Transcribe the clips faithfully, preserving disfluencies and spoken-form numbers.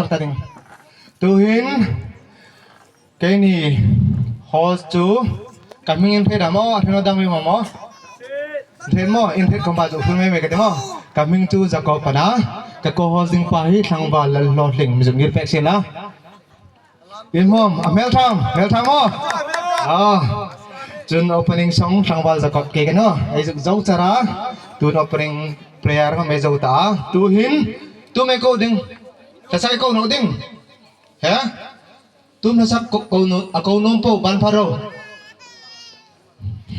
ta ding. Tuhin, keini host chu ka hming in hriet am aw, a hriet naw dam ei maw? Hriet maw? In hriet khom ba chu hul mei mei ka ti maw? Ka hming chu Jacob a nih. Ka co-host ding pa hi Tlangval Lalhlawtling, mi zuk ngir pek sien la. In hmawm, a hmel ṭhang, hmel ṭhang maw? Ah, chun opening song Tlangval Jacob ke ka naw. Ei zuk zo char a. Tun opening prayer khom ei zo ta. Tuhin, tu mei ko ding. Ka sai ko naw ding. He? Tum na sak ko, ko nu, a ko nuom po ban pharo.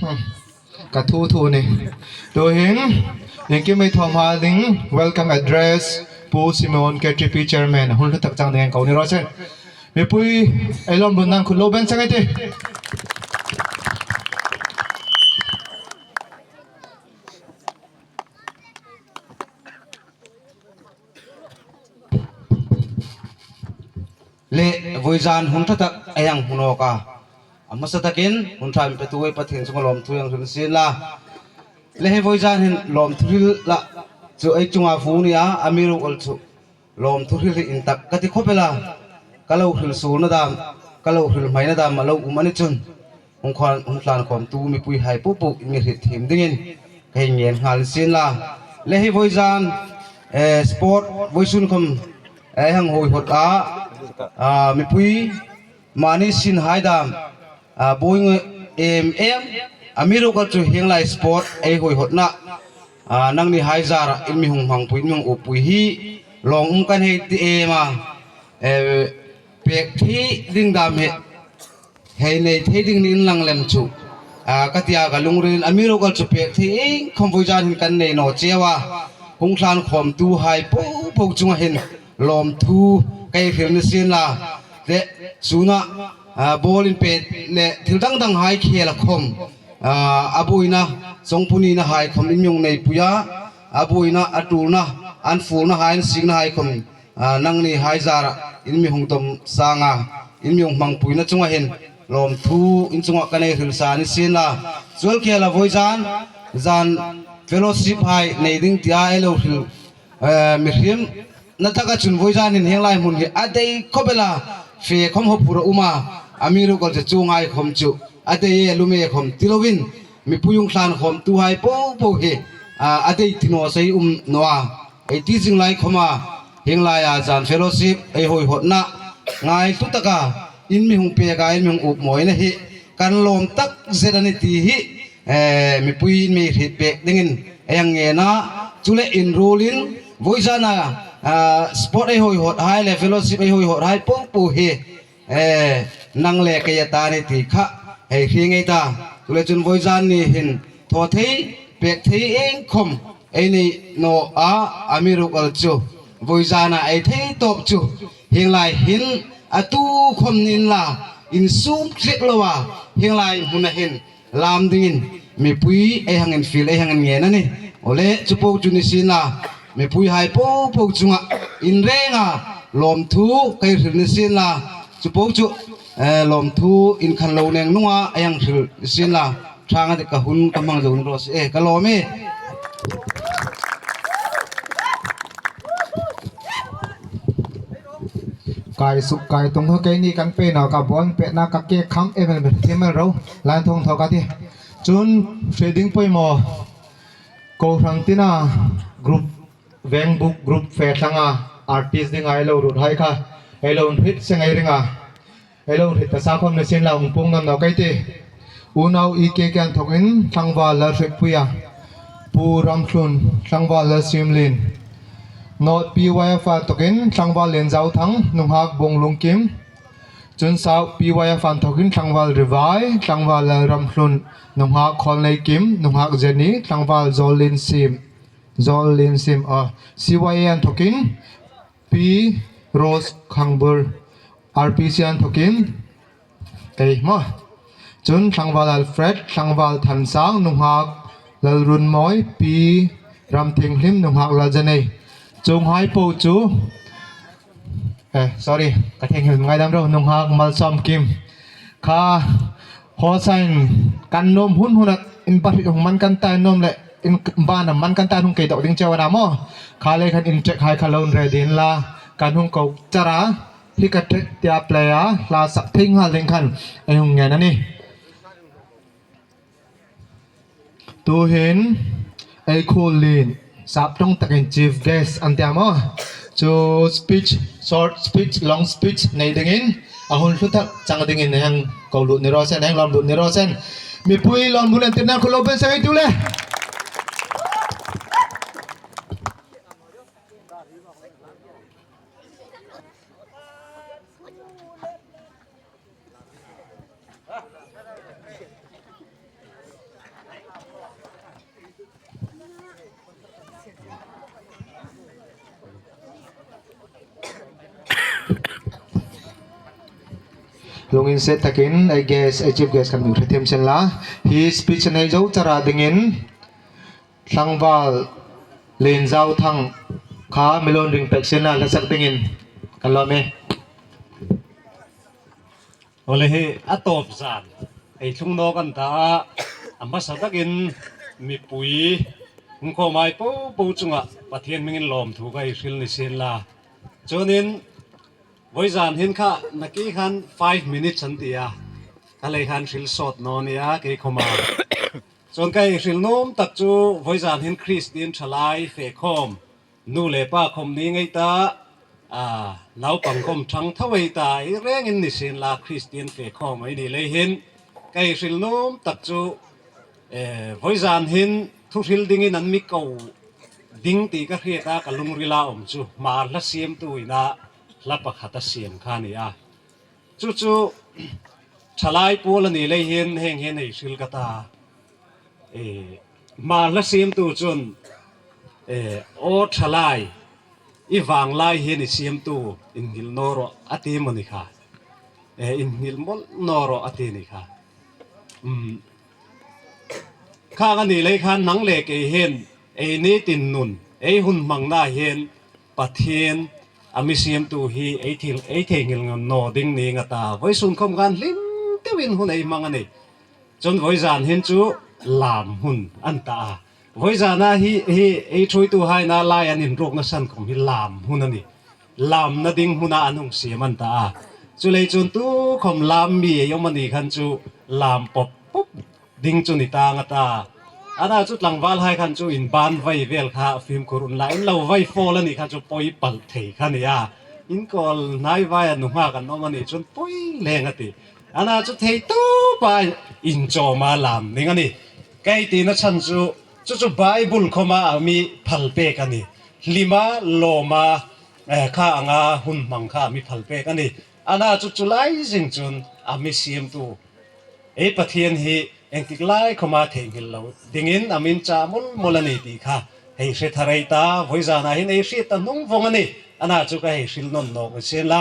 Hmm. Ka thu thu ni. Tuhin, iengkim ei thawm hal ding, welcome address, Pu Simeon K T P chairman, hun hlu tak chang ding ko ni raw se. Mipui, ei lawm lun nan khut lo ben seng ei ti. Le, vawizan hun ṭha tak ei hang hmu nawk a. A hmasa takin hun ṭha mi petu ei Pathien chunga lawmthu ei hang hril sien la. Le hi vawizan hin lawmthu hril la chu ei chunga fu ni a, amiruokchu lawmthu hril hi intak ka ti khop el a. Ka lo hril suolna dam, ka lo hril hmaina dam a lo um a ni chun. Hung khan, hung tlan khawmtu mipuihai po po in mi hriet thiem dingin ka hang ngen nghal sien la. Le hi vawizan, eh, sport vawisun khom, eh, hang huoihawt a, ah, mipui mani sinhai dam, ah, buoi nge em em, amiruokchu hieng lai sport ei huoihawtna, ah, nangnihai zara in mi hung hmangpui, in mi hung uppui hi lawng um kan hei ti em a, eh, pek thei ding dam hi hei nei thei ding ni inlang lem chu, a, ka tia ka lungrilin amiruokchu pek thei iengkhom vawizan hin kan nei naw cheu a. Hung tlan khawmtuhai po po chunga hin lawmthu ka hei hril ni sien la. Le suna, a, ball in pet le thil dang danghai khela khom, a, a buoina, songpuninahai khom in mi hung neipui a, a buoina, a tulna, an fulnahai, an siknahai khom, a, nangnihai zara in mi hung dawm sanga, in mi hung hmangpuina chunga hin lawmthu in chunga kan hei hril sa ni sien la. Chuong khela vawizan, zan fellowship hai nei ding tia ei lo hril, eh, mi hriemna taka chun vawizan hin hieng lai hmun hi a dei khop el a, fe khom hawphur a um a, amiruokchu chuonghai khom chu a dei e, a lum e khom ti lovin, mipui hung tlan khawmtuhai po po hi, a, a dei ti naw se um naw a. Ei ti zing lai khoma, hieng laia zan fellowship ei huoihawtna ngaithlak taka in mi hung pek a, in mi hung up mawina hi kan lawm takzet a nih ti hi, eh, mipui in mi hriet pek dingin ei hang ngen a. Chule inruolin vawizana, ah, sport ei huoihawthai le fellowship ei huoihawthai po po hi, eh, nang le kei a ta ni ti kha hei hriet ngei ta. Chule chun vawizan ni hin thaw thei, pek thei iengkhom ei nei naw a, amiruokchu vawizana ei thei tawp chu hieng lai hin a tu khom ni inla, insum thlek loa hieng lai hmuna hin lam dingin mipui ei hang infiel, ei hang inngen a nih. Awle, chu po chu ni sien la, mipuihai po po chunga in renga lawmthu ka hei hril ni sien la, chu po chu, eh, lawmthu in khan lo neng nunga ei hang hril ni sien la, ṭhang a ti ka hun ka hmang zo ni raw se, eh, ka lawm e. Kai suk kai tung ho, keini kan pe naw ka bon pe na ka ke kham em em em ro. Lan thong tho ka ti. Chun hre ding poimaw. Ko hrang tina group, Vengbuk group fe thlanga artist dinga ei lo ruothai kha ei lo hriet seng ei ring a. Ei lo hriet ta sa khom ni sien la, hung puong nawn naw ka ti. Unau E K K an thokin Tlangval Lalhrietpuia, Pu Ramthlun, Tlangval Lalsiemlien. North P Y F an thokin Tlangval Lienzauthang, nunghak Bonglungkim. Chun South P Y F an thokin Tlangval Rivai, Tlangval Lalramthlun, nunghak Khawlneikim, nunghak Jenny, Tlangval Zawlliensiem, Zawlliensiem, ah, C Y A an thokin Pi Rose Khangbur, R P C an thokin kei maw. Chun Tlangval Alfred, Tlangval Thansang, nunghak Lalrunmawi, Pi Ramthienghlim, nunghak Laljanei. Chuonghai po chu, eh, sorry, ka thienghlim ngaidam ro, nunghak Malsawmkim. Kha, Hosain kan nuom hun huna in ba hung man kan ta nuom le in ba na man kan ta hung kei dok ding cheu a na maw. Kha le khan in check hai kha lo ready inla. Kan hung ko chara, hi ka ṭhe tia play a, hla sak thei nghal ding khan ei hung ngen a nih. Tuhin ei khuolin sap ṭawng takin chief guest an tia maw. Chu speech, short speech, long speech nei dingin a hun hlu tak chang dingin ei hang ko lut ni raw se, ei hang lawm lut ni raw se. Mipui lawmum le entirnan khawlo ben sa ei tu le. Lunginsiet takin ei guest, ei chief guest kan mi hre thiem sien la. Hi speech nei zo chara dingin Tlangval Lien Zau Thang kha mi lo ring pek sien la, hla sak dingin kan lawm e. Awle, hi a tawp zan ei thlung nawk an ta a, a hmasa takin mipui hung khawm hai po po chunga Pathian hmingin lawmthu ka hei hril ni sien la. Chuanin vawizan hin kha nakie khan five minutes an ti a, ka lei khan hril sawt naw nia kei khawma. Chuan ka hei hril nuom tak chu vawizan hin Kristian ṭhalai fe khawm, nu le pa khawm ni ngei ta, a, naupang khawm ṭhang tho ei ta, ei rengin ni sien la Kristian fe khawm ei ni lei hin ka hei hril nuom tak chu, eh, vawizan hin thu hril dingin an mi ko ding ti ka hriat a, ka lungrila awm chu hmar hla siamtu ina hla pakhat a siam kha a ni a. Chu chu ṭhalai pawl a ni lei hin heng hian ei hril ka ta. E, hmar hla siamtu chun, e, aw ṭhalai, i vanglai hian i siamtu inhnil naw rawh a ti maw ni kha. E, inhnil mawlh naw rawh a ti ni kha. Um, khang a ni lei khan nang le kei hian ei nitin nun, ei hun hmangna hian Pathian a mi siamtu hi ei thil, ei theinghil naw ding ni nga ta. Vawisun khawm khan hlim teuin hun ei hmang a ni. Chun vawizan hin chu lam hun an ta a. Vawizana hi, hi ei ṭhuoituhaina lai an inruokna san khawm hi lam hun a ni. Lamna ding huna an hung siam an ta a. Chuleiin chun tu khawm lam mi ei awm a ni khan chu lam pawp pawp ding chu ni tang a ta. Ana chu tlangvalhai khan chu in ban vai vel kha fimkhur unla, in lo vai fawl a ni kha chu pawi palh thei kha ni a. In kawl hnai vaia nunghak an awm a ni chun pawi leng a ti. Ana chu thei tawpa inchawma lam ding a ni. Kei tina chhan chu, chu chu Bible khawma a mi phal pek a ni. Hlima, lawma, eh, kha anga hun hmang kha a mi phal pek a ni. Ana chu chu lai zing chun a mi siamtu ei Pathian hi engtik lai khawma theinghil lo dingin a min cha mul mul a ni ti kha hei hre thar ei ta, vawizana hin ei hriat ta hnung vawng a ni. Ana chu ka hei hril nawn nawk a sien la.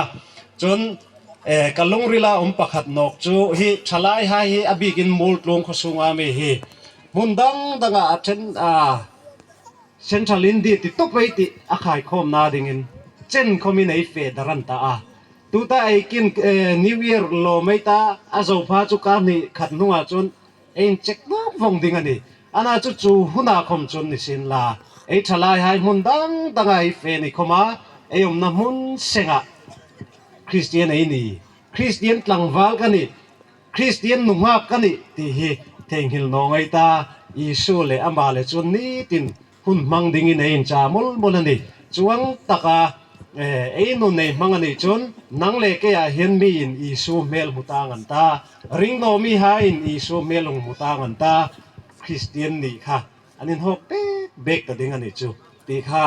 Chun, eh, ka lungrila awm pakhat nawk chu hi ṭhalaihai hi a bikin Muoltluong khaw sunga mi hi hmun dang danga a ṭhen a, Central India ti tawp ei tih a khaikhawmna dingin chen khawmin ei fe dar an ta a. Tuta ei kin, eh, New Year lawm ei ta a, Zopha chu kar hnih khat hnungah chuan ei incheck nawk vawng ding a ni. Ana chu chu huna khawm chuan ni sien la, ei ṭhalaihai hmun dang danga ei fe ni khawma ei awmna hmun senga Kristian ei ni, Kristian tlangval ka ni, Kristian nunghak ka ni ti hi theinghil naw ngei ta. Isu le ama le chuan nitin hun hmang dingin ei incha mul mul a ni. Chuang taka, eh, ei nun ei hmang a nih chun nang le keiah hian miin Isu hmel hmu tang an ta. Ringnaw mihaiin Isu hmel hung hmu tang an ta. Kristian nih kha an inhawk bek bek ta ding a ni chu ti kha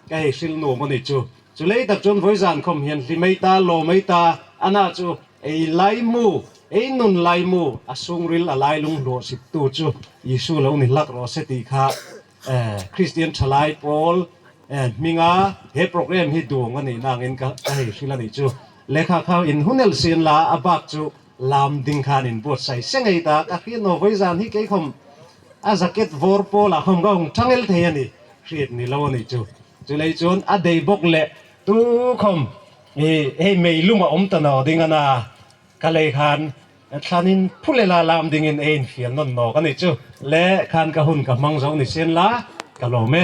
ka hei hril nuom a ni chu. Chu lei tak chuan vawizan khawm hian hlim ei ta, lawm ei ta, ana chu ei laimu, ei nun laimu, a sungril a lailung hlawhsiptu chu Isu lo ni hlak rawh se ti kha, eh, Kristian ṭhalai pawl, eh, hminga he program hi duang a nihna angin ka, ka hei hril a ni chu. Lekha kha in hun el sien la, a bak chu lam ding khan in buatsaih se ngei ta, ka hriat naw vawizan hi kei khawm a jacket vawr pawla khawm ka hung ṭhang el thei a ni, hriat ni lo a ni chu. Chu lei chuan a dei bawk leh tu khawm, eh, hei mei luma awm ta naw ding a na, ka lei khan thlanin phulh ela lam dingin ei infiel nawn nawk a ni chu. Le khan ka hun ka hmang zo ni sien la, ka lawm e.